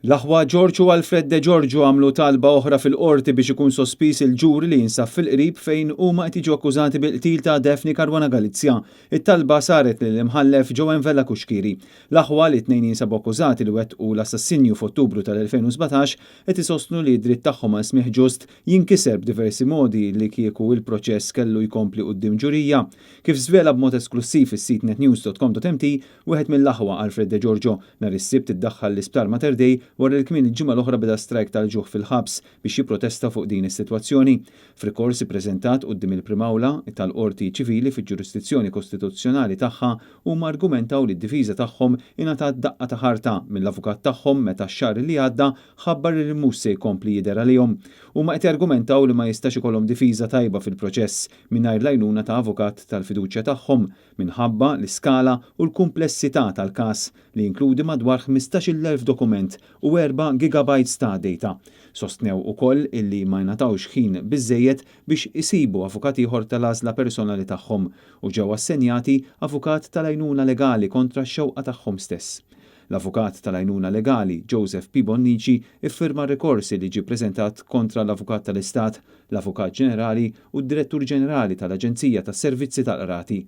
L-aħwa George u Alfred De Giorgio għamlu talba oħra fil-Qorti biex ikun sospiż il-ġuri li jinsab fil-qrib fejn huma qed jiġu akkużati bil-qtil ta' Daphne Caruana Galizia. It-talba saret lill-Imħallef Joanne Vella Cuschieri. L-aħwa li t-tnejn jinsabu akkużati li wettqu l-assassinju f'Ottubru tal-2017 qed isostnu li d-dritt tagħhom għal smigħ ġust jinkiser b'diversi modi li kieku il-proċess kellu jkompli quddiem ġurija. Kif żvela b'mod esklussiv is-sit netnews.com.mt, wieħed mill-aħwa Alfred De Giorgio nhar is-Sibt iddaħħal l-Isptar Mater Dei wara li kmieni l-ġimgħa l-oħra beda strajk tal-ġuħ fil-ħabs biex jipprotesta fuq din is-sitwazzjoni. F'rikors ippreżentat quddiem il-Prim'Awla tal-Qorti Ċivili fil-ġurisdizzjoni kostituzzjonali tagħha huma argumentaw li d-difiża tagħhom ingħatat daqqa ta' ħarta mill-avukat tagħhom meta x-xahar li għadda ħabbar li mhux se jkompli jidher għalihom. Huma qed jargumentaw li ma jistax ikollhom difiża tajba fil-proċess mingħajr l-għajnuna ta' avukat tal-fiduċja tagħhom minħabba l-iskala u l-kumplessità tal-każ li jinkludi madwar 15,000 dokument u 4 gigabytes ta' data. Sostnew ukoll illi ma jingħatawx ħin biżejjed biex isibu avukat ieħor tal-għażla personali tagħhom u ġew assenjati avukat tal-għajnuna legali kontra x-xewqa tagħhom stess. L-avukat tal-għajnuna legali Joseph P. Bonnici iffirma rikorsi li ġie preżentat kontra l-Avukat tal-Istat, l-Avukat Ġenerali u d-Direttur Ġenerali tal-Aġenzija tas-Servizzi tal-Qrati.